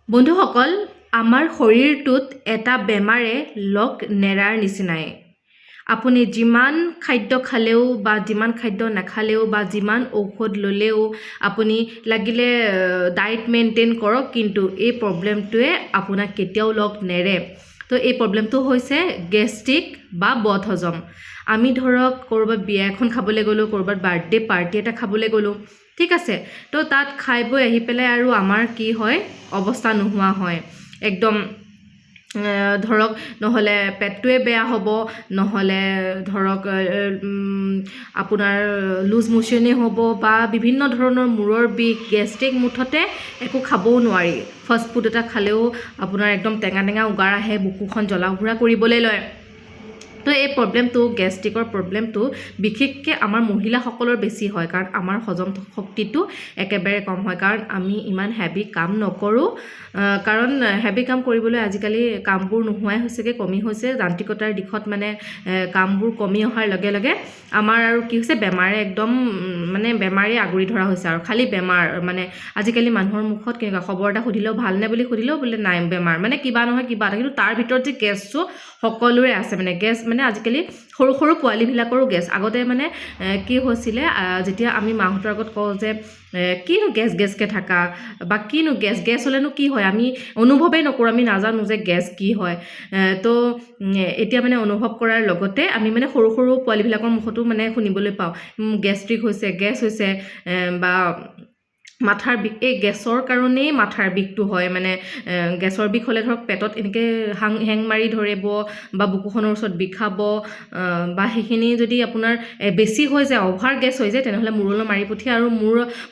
বন্ধুসকল, আমাৰ শৰীৰটোত এটা বেমাৰে লগ নেৰাৰ নিচিনাই। আপুনি যিমান খাদ্য খালেও বা যিমান খাদ্য নাখালেও বা যিমান ঔষধ ল'লেও, আপুনি লাগিলে ডায়েট মেইনটেইন কৰক, কিন্তু এই প্ৰব্লেমটোৱে আপোনাক কেতিয়াও লগ নেৰে। তো এই প্ৰব্লেমটো হৈছে গেষ্ট্ৰিক বা বদহজম। আমি ধৰক ক'ৰবাত বিয়া এখন খাবলৈ গ'লোঁ, ক'ৰবাত বাৰ্থডে পাৰ্টি এটা খাবলৈ গ'লোঁ, ঠিক আছে, তো তাত খাই বৈ আহি পেলাই আৰু আমাৰ কি হয়, অৱস্থা নোহোৱা হয় একদম। ধৰক নহ'লে পেটটোৱে বেয়া হ'ব, নহ'লে ধৰক আপোনাৰ লুজ মোশ্যনেই হ'ব বা বিভিন্ন ধৰণৰ মূৰৰ বিষ, গেষ্ট্ৰিক, মুঠতে একো খাবও নোৱাৰি। ফাষ্ট ফুড এটা খালেও আপোনাৰ একদম টেঙা টেঙা উগাৰ আহে, বুকুখন জ্বলা পোৰা কৰিবলৈ লয়। তো এই প্ৰব্লেমটো, গেষ্ট্ৰিকৰ প্ৰব্লেমটো বিশেষকৈ আমাৰ মহিলাসকলৰ বেছি হয়, কাৰণ আমাৰ হজম শক্তিটো একেবাৰে কম হয়, কাৰণ আমি ইমান হেভি কাম নকৰোঁ। কাৰণ হেভি কাম কৰিবলৈ আজিকালি কামবোৰ নোহোৱাই হৈছেগৈ, কমি হৈছে। যান্ত্ৰিকতাৰ দিশত মানে কামবোৰ কমি অহাৰ লগে লগে আমাৰ আৰু কি হৈছে, বেমাৰে একদম মানে বেমাৰে আগুৰি ধৰা হৈছে। আৰু খালি বেমাৰ, মানে আজিকালি মানুহৰ মুখত কেনেকুৱা খবৰ এটা সুধিলেও, ভালনে বুলি সুধিলেও বোলে নাই, বেমাৰ, মানে কিবা নহয় কিবা এটা। কিন্তু তাৰ ভিতৰত যে গেছটো সকলোৰে আছে, মানে গেছ মানে আজিকালি সৰু সৰু পোৱালিবিলাকৰো গেছ। আগতে মানে কি হৈছিলে, যেতিয়া আমি মাহঁতৰ আগত কওঁ যে কিনো গেছ গেছকৈ থাকা বা কিনো গেছ, গেছ হ'লেনো কি হয়, আমি অনুভৱেই নকৰোঁ, আমি নাজানো যে গেছ কি হয়। তো এতিয়া মানে অনুভৱ কৰাৰ লগতে আমি মানে সৰু সৰু পোৱালিবিলাকৰ মুখতো মানে শুনিবলৈ পাওঁ গেষ্ট্ৰিক হৈছে, গেছ হৈছে বা মাথাৰ বিষ। এই গেছৰ কাৰণেই মাথাৰ বিষটো হয়। মানে গেছৰ বিষ হ'লে ধৰক পেটত এনেকৈ হেং মাৰি ধৰিব বা বুকুখনৰ ওচৰত বিষাব বা সেইখিনি যদি আপোনাৰ বেছি হৈ যায়, অভাৰ গেছ হৈ যায়, তেনেহ'লে মূৰলৈ মাৰি পঠিয়ায় আৰু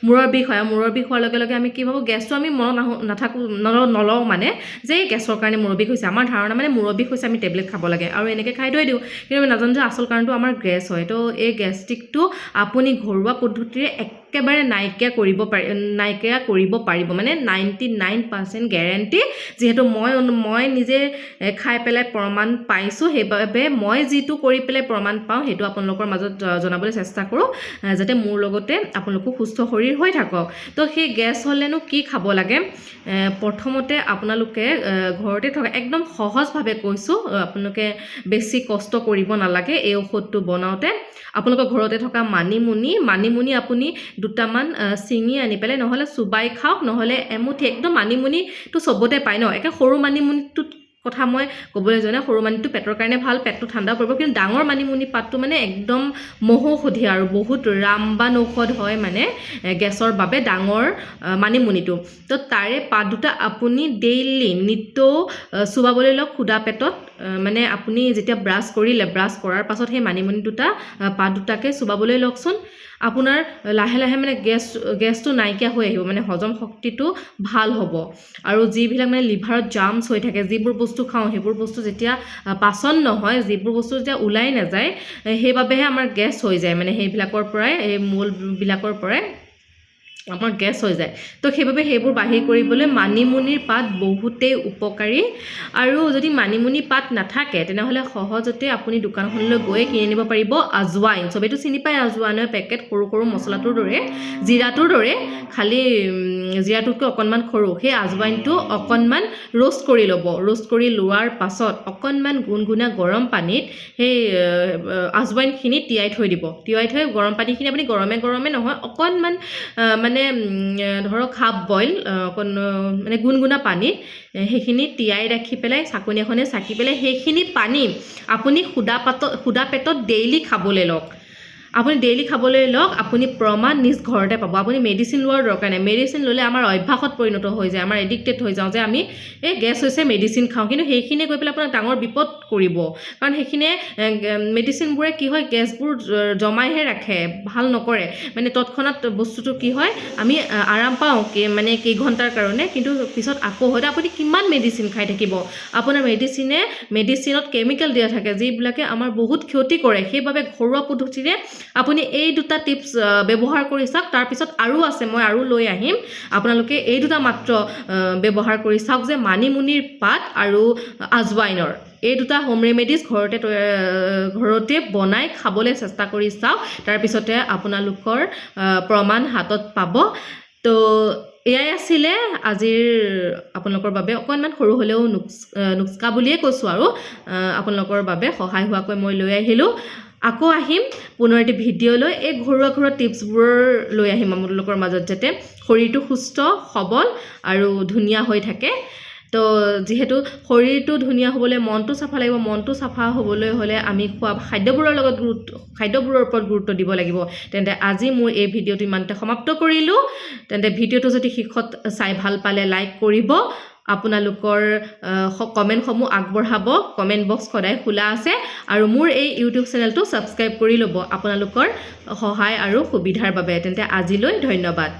মূৰৰ বিষ হয়। আৰু মূৰৰ বিষ হোৱাৰ লগে লগে আমি কি ভাবোঁ, গেছটো আমি মনত নাহোঁ, নাথাকোঁ, নলওঁ, মানে যে এই গেছৰ কাৰণে মূৰৰ বিষ হৈছে। আমাৰ ধাৰণা মানে মূৰৰ বিষ হৈছে, আমি টেবলেট খাব লাগে আৰু এনেকৈ খাই থৈ দিওঁ। কিন্তু আমি নাজানো যে আচল কাৰণটো আমাৰ গেছ হয়। তো এই গেষ্ট্ৰিকটো আপুনি ঘৰুৱা পদ্ধতিৰে একেবাৰে নাইকিয়া কৰিব পাৰি, নাইকিয়া কৰিব পাৰিব, মানে 99% গেৰেণ্টি। যিহেতু মই নিজে খাই পেলাই প্ৰমাণ পাইছোঁ, সেইবাবে মই যিটো কৰি পেলাই প্ৰমাণ পাওঁ সেইটো আপোনালোকৰ মাজত জনাবলৈ চেষ্টা কৰোঁ, যাতে মোৰ লগতে আপোনালোকো সুস্থ শৰীৰ হৈ থাকক। তো সেই গেছ হ'লেনো কি খাব লাগে? প্ৰথমতে আপোনালোকে ঘৰতে থকা, একদম সহজভাৱে কৈছোঁ, আপোনালোকে বেছি কষ্ট কৰিব নালাগে এই ঔষধটো বনাওঁতে। আপোনালোকৰ ঘৰতে থকা মানিমুনি, মানিমুনি আপুনি দুটামান ছিঙি আনি পেলাই নহ'লে চোবাই খাওক, নহ'লে এমুঠি একদম, মানিমুনিটো চবতে পায় ন, একে সৰু মানিমুনিটোত কথা মই ক'বলৈ যোৱা নাই। সৰু মানিটো পেটৰ কাৰণে ভাল, পেটটো ঠাণ্ডা কৰিব। কিন্তু ডাঙৰ মানিমুনি পাতটো মানে একদম মহৌষধি আৰু বহুত ৰামবান ঔষধ হয়, মানে গেছৰ বাবে ডাঙৰ মানিমুনিটো। তো তাৰে পাত দুটা আপুনি ডেইলি নিতৌ চোবাবলৈ লওক সুদা পেটত। মানে আপুনি যেতিয়া ব্ৰাছ কৰিলে, ব্ৰাছ কৰাৰ পাছত সেই মানিমুনি দুটা পাত দুটাকে চোবাবলৈ লওকচোন। আপোনাৰ লাহে লাহে মানে গেছটো নাইকিয়া হৈ আহিব, মানে হজম শক্তিটো ভাল হ'ব। আৰু যিবিলাক মানে লিভাৰত জামছ হৈ থাকে, যিবোৰ বস্তু খাওঁ সেইবোৰ বস্তু যেতিয়া পাচন নহয়, যিবোৰ বস্তু যেতিয়া ওলাই নাযায়, সেইবাবেহে আমাৰ গেছ হৈ যায়। মানে সেইবিলাকৰ পৰাই, এই মূলবিলাকৰ পৰাই আমাৰ গেছ হৈ যায়। তো সেইবাবে সেইবোৰ বাহিৰ কৰিবলৈ মানিমুনিৰ পাত বহুতেই উপকাৰী। আৰু যদি মানিমুনি পাত নাথাকে, তেনেহ'লে সহজতে আপুনি দোকানখনলৈ গৈয়ে কিনি আনিব পাৰিব আজৱাইন। চবেইতো চিনি পায় আজৱাইনৰ পেকেট, সৰু সৰু মছলাটোৰ দৰে, জিৰাটোৰ দৰে, খালি জিৰাটোতকৈ অকণমান সৰু। সেই আজৱাইনটো অকণমান ৰোষ্ট কৰি ল'ব। ৰোষ্ট কৰি লোৱাৰ পাছত অকণমান গুণগুণীয়া গৰম পানীত সেই আজৱাইনখিনি তিয়াই থৈ দিব। তিয়াই থৈ গৰম পানীখিনি আপুনি গৰমে গৰমে নহয়, অকণমান মানে ধৰক হাফ বইল, অকণ মানে গুণগুণা পানীত সেইখিনি তিয়াই ৰাখি পেলাই চাকনি এখনে চাকি পেলাই সেইখিনি পানী আপুনি সুদা পেটত ডেইলি খাবলৈ লওক। আপুনি ডেইলি খাবলৈ লওক, আপুনি প্ৰমাণ নিজ ঘৰতে পাব। আপুনি মেডিচিন লোৱাৰ দৰকাৰ নাই। মেডিচিন ল'লে আমাৰ অভ্যাসত পৰিণত হৈ যায়, আমাৰ এডিক্টেড হৈ যাওঁ যে আমি এই গেছ হৈছে মেডিচিন খাওঁ। কিন্তু সেইখিনিয়ে গৈ পেলাই আপোনাক ডাঙৰ বিপদ কৰিব, কাৰণ সেইখিনিয়ে মেডিচিনবোৰে কি হয়, গেছবোৰ জমাইহে ৰাখে, ভাল নকৰে। মানে তৎক্ষণাত বস্তুটো কি হয়, আমি আৰাম পাওঁ মানে কেইঘণ্টাৰ কাৰণে, কিন্তু পিছত আকৌ হয়তো আপুনি কিমান মেডিচিন খাই থাকিব। আপোনাৰ মেডিচিনত কেমিকেল দিয়া থাকে, যিবিলাকে আমাৰ বহুত ক্ষতি কৰে। সেইবাবে ঘৰুৱা পদ্ধতিৰে আপুনি এই দুটা টিপছ ব্যৱহাৰ কৰি চাওক। তাৰপিছত আৰু আছে, মই আৰু লৈ আহিম। আপোনালোকে এই দুটা মাত্ৰ ব্যৱহাৰ কৰি চাওক যে মানিমুনিৰ পাত আৰু আজৱাইনৰ এই দুটা হোম ৰেমেডিজ ঘৰতে বনাই খাবলৈ চেষ্টা কৰি চাওক। তাৰপিছতে আপোনালোকৰ প্ৰমাণ হাতত পাব। তো এয়াই আছিলে আজিৰ আপোনালোকৰ বাবে অকণমান সৰু হ'লেও নুস্কা বুলিয়ে কৈছোঁ আৰু আপোনালোকৰ বাবে সহায় হোৱাকৈ মই লৈ আহিলোঁ। আকৌ আহিম পুনৰ এটি ভিডিঅ' লৈ, এই ঘৰুৱা ঘৰুৱা টিপছবোৰ লৈ আহিম আপোনালোকৰ মাজত, যাতে শৰীৰটো সুস্থ সবল আৰু ধুনীয়া হৈ থাকে। তো যিহেতু শৰীৰটো ধুনীয়া হ'বলৈ মনটো চাফা লাগিব, মনটো চাফা হ'বলৈ হ'লে আমি খোৱা খাদ্যবোৰৰ লগত গুৰুত্ব, খাদ্যবোৰৰ ওপৰত গুৰুত্ব দিব লাগিব। তেন্তে আজি মোৰ এই ভিডিঅ'টো ইমানতে সমাপ্ত কৰিলোঁ। তেন্তে ভিডিঅ'টো যদি শেষত চাই ভাল পালে লাইক কৰিব, আপোনালোকৰ কমেণ্টসমূহ আগবঢ়াব, কমেণ্ট বক্স সদায় খোলা আছে, আৰু মোৰ এই ইউটিউব চেনেলটো ছাবস্ক্ৰাইব কৰি ল'ব আপোনালোকৰ সহায় আৰু সুবিধাৰ বাবে। তেন্তে আজিলৈ ধন্যবাদ।